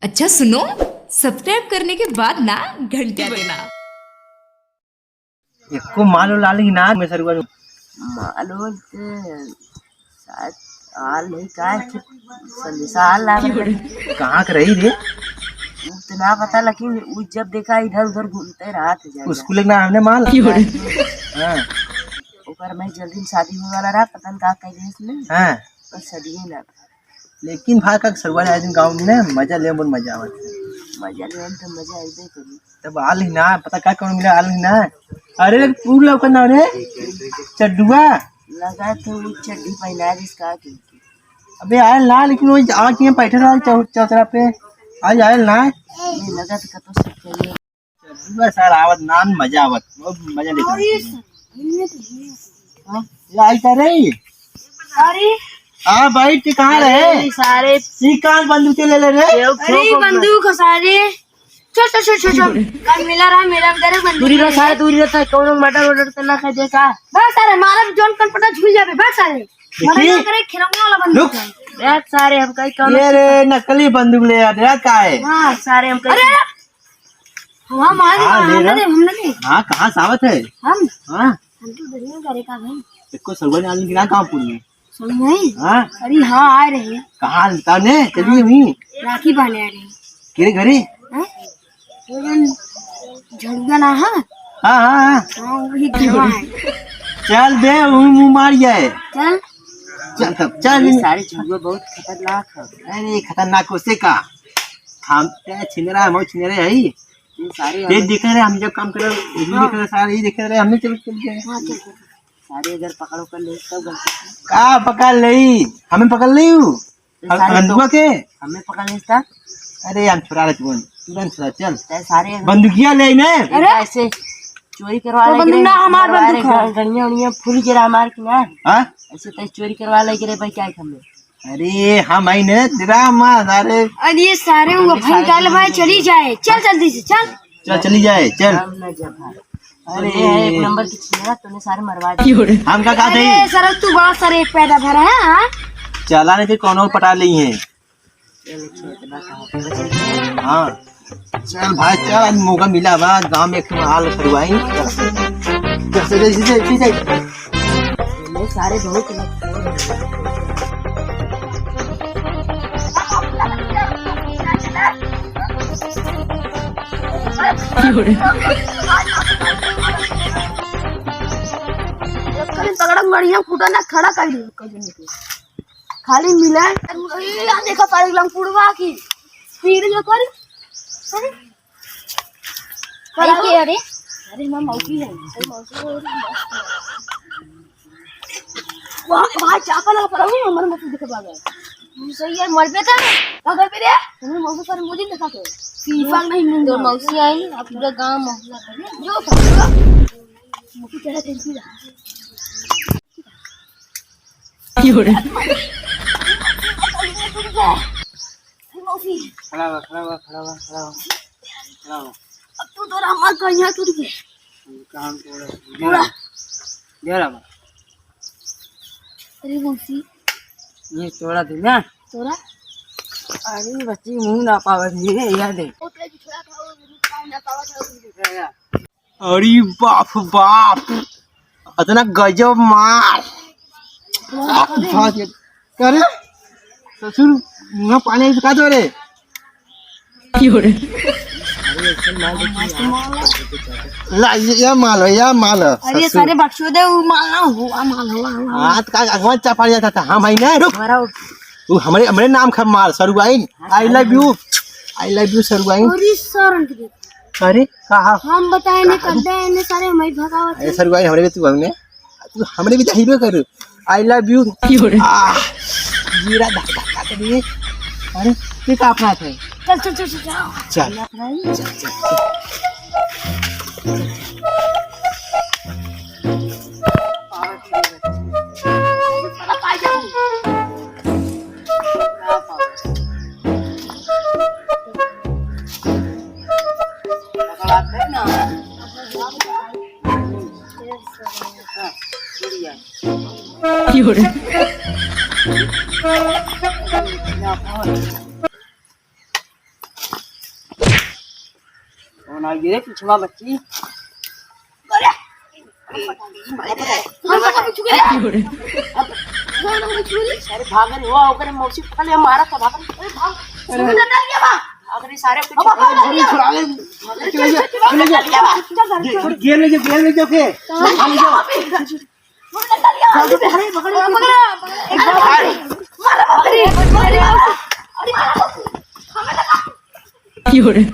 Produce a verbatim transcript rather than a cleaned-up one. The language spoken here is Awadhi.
अच्छा सुनो, subscribe करने के बाद ना घंटी बजना। एको माल उल आल ही ना, मैं सरुआ। माल उल के शायद आल नहीं, का है कि संदेशा आल ना। कहाँ के रही रे? उ तो ना पता, लेकिन उ जब देखा इधर उधर घूमते रहत है। स्कूल के ना हमने माल। हाँ। ओकर मैं जल्दी में शादी होए वाला रहा, पता न का कह दिए इसने। हाँ। बस शादी ही ना। लेकिन भाई का सरुआ ने आज दिन गाँव में मजा ले, बहुत मजा आवत है। मजा ले तो मजा अइबे करी। तब आल ही ना, पता का कौन मिला, आल ही ना। अरे तू लौका ना रे, चड्डुआ। लगा तो वो चड्डी पहना जिसका के। अबे आयल ना, लेकिन वो आके यहाँ बैठे रहा चौ-, चौतरा पे। आज आयल ना। ये लगा तो कतो सब चाहिए। बस यार, आवत नान मजा आवत, बहुत मजा लेता हूँ। हाँ, ये आई का रे? अरे। हाँ भाई, तू कहाँ रहे? अरे सारे। ई कहाँ बंदूक ले ले रे? अरे बंदूक सारे। छोड़, छोड़, छोड़, छोड़, छोड़। कल मिला रहा, मेरा घर है, बंदूक दूरी रहा, सारे दूरी रहता है, कौनो मर्डर वर्डर तो ना कर दे का? भाग सारे, मारा भी जोन कनपटा झूल जाबे, भाग सारे। देखी? मर्डर ना करे, खिलौने वाला बंदूक रुक। है। देख सारे, हम कहीं कौनो ये रे, नकली बंदूक ले यार, यार का है? हाँ। सारे हम कहीं अरे, अरे। हाँ, मार हाँ, दे, ले हमने रहा। दे, हमने दे। हाँ, कहाँ से आवत है? हम? हाँ। हम तो दुनिया करे का भाई। इसको सरुआ ने आने की ना काम पूरी है। सही नहीं? हाँ। अरे हाँ, आ रहे हैं। कहाँ तने? चलिए हाँ। हुई। राखी बांधे आ रहे हैं। केरे घरे? हाँ? वो जन झड़ुआ ना है? हाँ, हाँ, हाँ। हाँ, वही घरवा है। चल बे, वही मुँह मार जाए। चल। चल तब, चल। ये सारे झड़ुआ बहुत खतरनाक है। अरे, खतरनाक उसे का? हम ते छिनरा, हम छिनरे हई। ये सारे ये हमें देख रहे, हम जब काम करे, ये भी हाँ। देख रहे, सारे ये देख रहे, हमने चल, चल गए। हाँ, चल, चल। सारे अगर पकड़ो कर ले, तब गलती। का पकड़ ले? हमें पकड़ ले यू? ये हम, सारे हम तो दुआ के? हमें पकड़ ले इसका। अरे, हम छुड़ा रहे तुरंत, तुरंत छुड़ा, चल। ते सारे अगर बंदूकिया ले ने। अरे? ऐसे चोरी करवा तो ले बंदूक गिरे, ना, हमार मरवा बंदूक ले है। गड़िया उड़िया फूल गिरा हमार की ना। हाँ? ऐसे ते चोरी करवा ले गिरे भाई, क्या है हमने? अरे, हम आई ने, तेरा माँ, सारे। अरे, ये सारे वो अरे, भाई सारे काल भाई चली जाए। चल जल्दी से, चल। चल, चली जाए, चल। हम ना जा भाई। अरे। तूने है एक नंबर की छिनरा, तूने सारे मरवा दिए। हम का कहते अरे, हैं? सर, तू बड़ा सर एक पैदा भरा है, हाँ? चला नहीं तो कौन और पटा ली है। चल, अच्छा, इतना कहाँ? हाँ। चल भाई, चल, आज मौका मिला बा, गाँव में एक ठो हाल करवाई। जैसे, जैसे, जैसे, जैसे। ये सारे बहुत पकड़ा बढ़िया फूटा ना खड़ा कर दियो। खाली मिला। अरे, यहाँ देखा सारे लंगपुड़वा की स्पीड जो कर। अरे, अरे, के अरे? अरे, हमार मौसी है। अरे, मौसी हो, अरे, मौसी। वाह, भाई, चापा लगा पड़ा हुआ, हमारे मौसी दिखे भागा। सही है, मर पे था। का कर पे रे? हमारे मौसी पर मुझे देखा के। फीफा नहीं मिल तो रहा। मौसी आई, अब पूरा गांव मोहल्ला कर। जो मौसी तेरा टेंशन है। की हो रे? खड़ा हुआ, खड़ा हुआ, खड़ा हुआ, खड़ा हुआ, खड़ा हुआ। अब तू तोरा हमार कहिया टूट गए। काम तोड़ा। पूरा। दे रहा बा। अरे मौसी। ये तोड़ा दे ना। तोड़ा? अरे बच्ची मुंह ना पावत नहीं है, याद है। ओतले की छोड़ा था, वो मुंह ना पावत है, वो अरे बाप बाप, अतना गजब मार। करे ससुर, मुँह पानी से का दो रे? की हो रे? ला, ये, ये माल है, ये माल है। अरे ससुर। सारे बक्सो दे, वो माल ना हो, आ माल हो, आ माल। हाथ का अगवा चपा जाता था, हाँ भाई ना, रुक। हमारा वो वो हमरे, हमरे नाम खा मार, सरुआइन। I love you, I love you, सरुआइन। अरे सर, उनके देख। अरे, कहा? हम बताए नहीं, कर दे, इन्हें सारे हमारी भगावत अरे है। सरुआइन, हमरे भी तू हमने, तू हमरे भी तो हिलवे कर। I love you। की हो रे? आह, जीरा धक धक धक दिए। अरे, ये का अपना है? चल, चल, चल, चल, चल। चल। अपना ही। चल, चल, चल। ना, ये पिछवा बच्ची। अरे, हम पटा, हम पटा, छुए। अरे, भागन हुआ, ओकरे मौसी पकड़ ले, मारा था, भागन। अरे, भाग। अरे। अगले सारे कुछ अब, अब, अब, अरे, छुड़ा ले। चल, चल, चल, चल, चल, चल, चल, चल। गेम ले जाओ, गेम ले जाओ, के? हाँ, ले जाओ। अरे, पकड़, पकड़, पकड़। अरे, मारा, मारा, मारा। अरे, मारा। की हो रे?